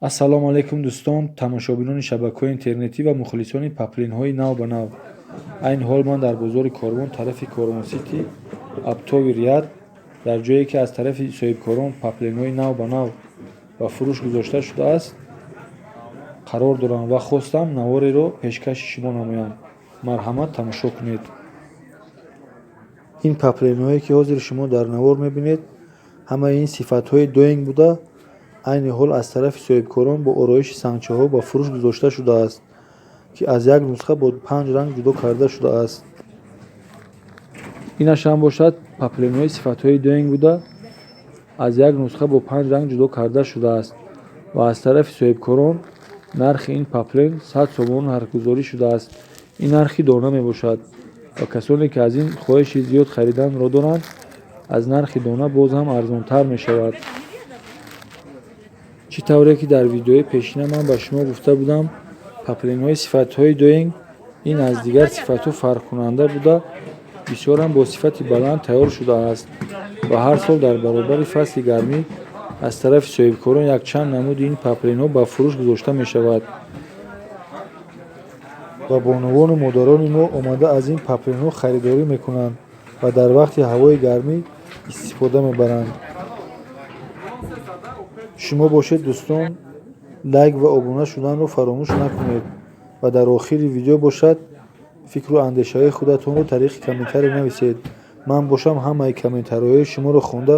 Ассалому алайкум, дӯстон, тамошобинони шабакаҳои интернетӣ ва мухлисони паплинҳои нав ба нав. Айни ҳол ман дар бозори Корвон, тарафи Корвон-Сити, оптовый ряд, дар ҷое ки аз тарафи соҳибкорон паплинҳои нав ба нав ба фурӯш гузошта шудааст, қарор дорам ва хостам навореро пешкаши шумо намоям. Марҳамат, тамошо кунед. Ин паплинҳое ки ҳозир шумо дар навор мебинед, ҳамаи ин сифатҳои доинг буда, айни ҳол аз тарафи соҳибкорон бо ороиши сангчаҳо ба фурӯш гузошта шудааст, ки аз як нусха бо панҷ ранг ҷудо карда шудааст. Инаш ҳам бошад паплинҳои сифатҳои доинг буда, аз як нусха бо панҷ ранг ҷудо карда шудааст ва аз тарафи соҳибкорон нархи ин паплин 100 сомон нархгузорӣ шудааст. Ин нархи дона мебошад ва касоне ки аз ин хоҳиши зиёд хариданро доранд, аз нархи дона боз ҳам арзонтар мешавад. Чӣ тавре ки дар видеои пешина ман ба шумо гуфта будам, паплинҳои сифатҳои доинг ин аз дигар сифатҳо фарқкунанда буда, бисёрам бо сифати баланд тайёр шудааст ва ҳар сол дар баробари фасли гармӣ аз тарафи соҳибкорон якчанд намуди ин паплинҳо ба фурӯш гузошта мешавад ва бонувону модарони мо омада аз ин паплинҳо харидорӣ мекунанд ва дар вақти ҳавои гармӣ истифода мебаранд. Шумо бошед, дӯстон, лайк ва обуна шуданро фаромӯш накунед ва дар охири видео бошад фикру андешаҳои худатонро тариқи комментария нависед. Ман бошам ҳамаи комментариҳои шуморо хонда,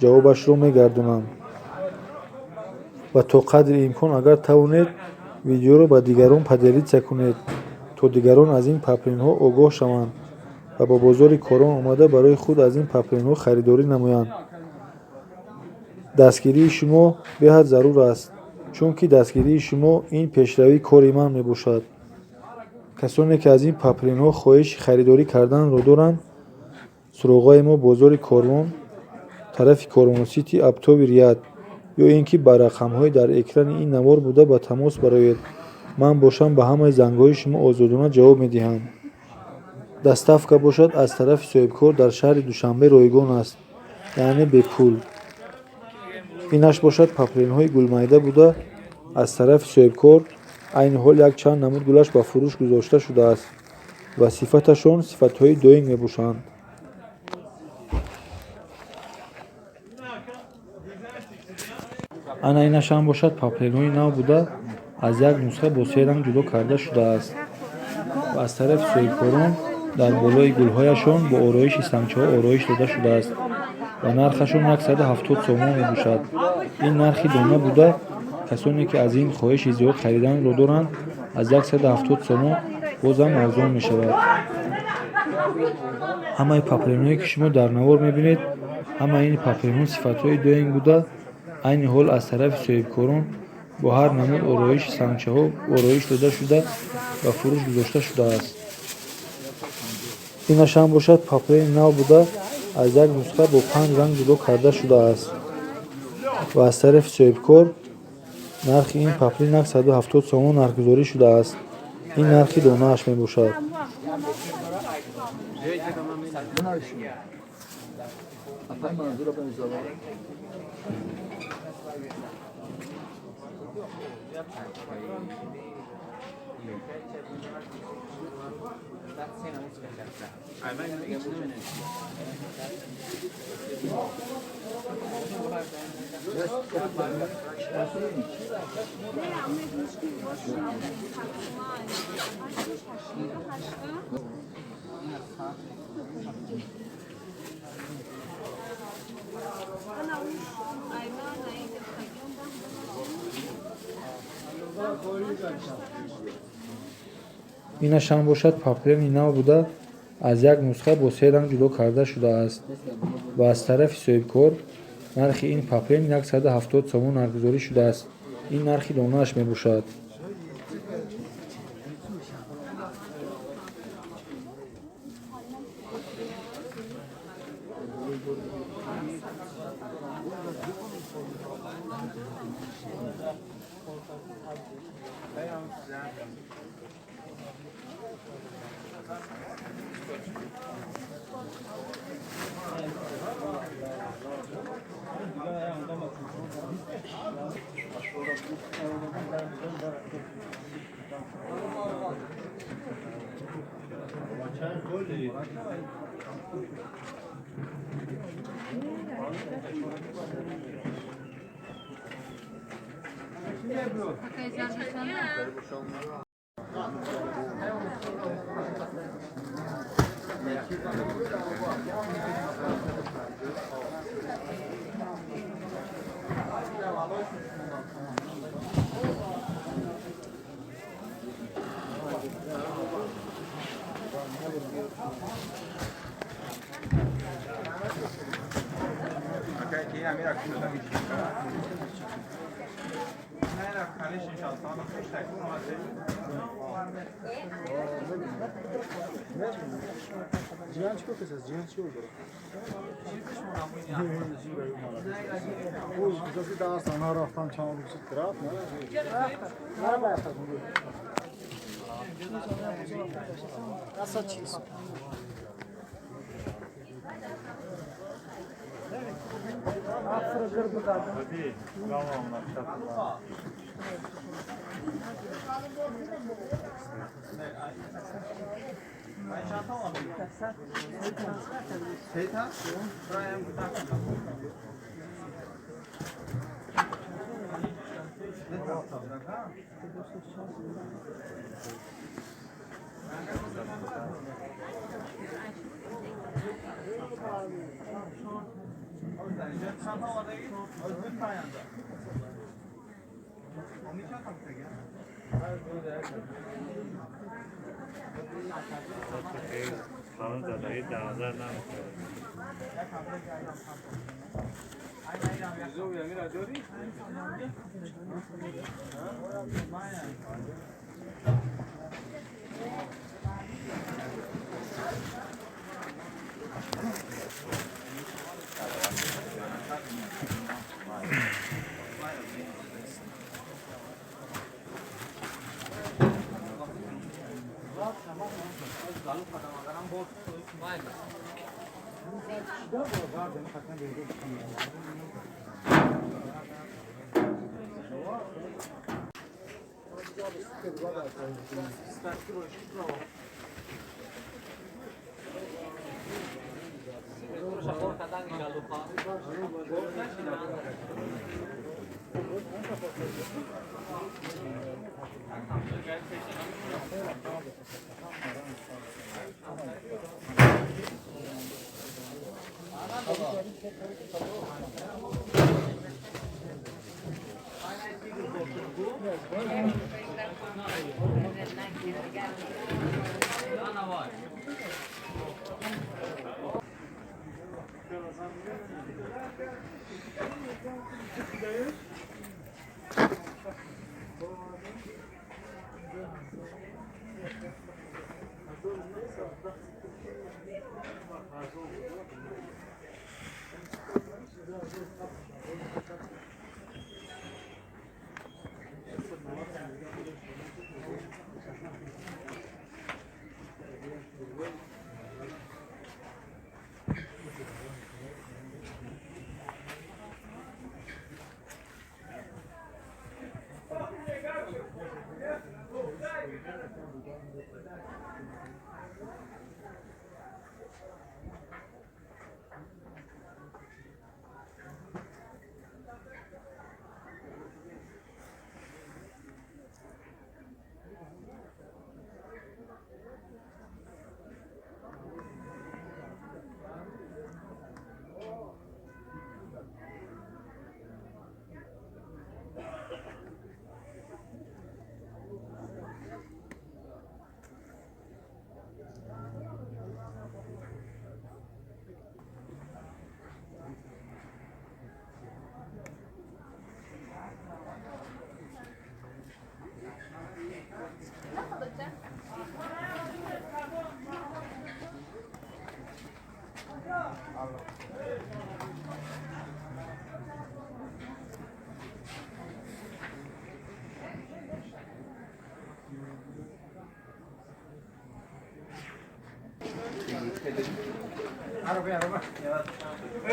ҷавобашро мегардонам ва то қадри имкон, агар тавонед, видеоро ба дигарон поделиться кунед, то дигарон аз ин паплинҳо огоҳ шаванд ва ба бозори Корвон омада, барои худ аз ин паплинҳо харидорӣ намоянд. Дастгирии шумо беҳад зарур аст, чунки дастгирии шумо ин пешравии кори ман мебошад. Касоне ки аз ин паплинҳо хоҳиши харидорӣ карданро доранд, суроғаи мо бозори Корвон, тарафи Корвон-Сити, оптовый ряд, ё ин ки ба рақамҳои дар экрани ин навор буда ба тамос бароед. Ман бошам ба ҳамаи зангҳои шумо озодона ҷавоб медиҳам. Доставка бошад аз тарафи соҳибкор дар шаҳри Душанбе ройгон аст, яъне бепул. Инаш бошад паплинҳои гулмайда буда, аз тарафи соҳибкор айни ҳол якчанд намуд гулаш ба фурӯш гузошта шудааст ва сифаташон сифатҳои доинг мебошанд. Ана инаш ҳам бошад паплинҳои нав буда, аз як нусха бо се ранг ҷудо карда шудааст ва аз тарафи соҳибкорон дар болои гулҳояшон бо ороиши сангчаҳо ороиш дода шудааст ва нархашон 170 сомон мебошад. Ин нархи дона буда, касоне ки аз ин хоҳиши зиёд хариданро доранд, аз 170 сомон бозам арзон мешавад. Ҳамаи паплинҳое ки шумо дар навор мебинед, ҳамаи ин паплинҳо сифатҳои доинг буда, айни ҳол аз тарафи соҳибкорон бо ҳар намуд ороиши сангчаҳо ороиш дода шуда, ба фурӯш гузошта шудааст. Инаш ҳам бошад паплини нав буда, аз як нусха бо панҷ ранг ҷудо карда шудааст ва аз тарафи соҳибкор нархи ин паплин 170 сомон нархгузорӣ шудааст. Ин нархи донааш мебошад. Инаш ҳам бошад паплини нав буда, аз як нусха бо се ранг ҷудо карда шудааст ва аз тарафи соҳибкор нархи ин паплин 170 сомон нархгузорӣ шудааст. Ин нархи донааш мебошад.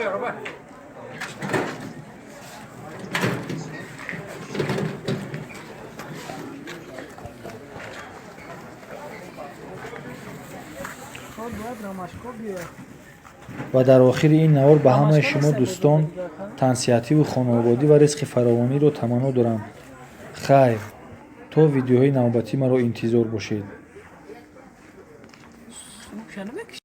Araba. Бояд ромашко биёяд. Ва дар охири ин навор ба ҳамаи шумо дӯстон тансиҳативу хонаободӣ ва ризқи фаровониро таманно дорам. Хайр, то видеоҳои навбатӣ маро интизор бошед. Сумка намекаши.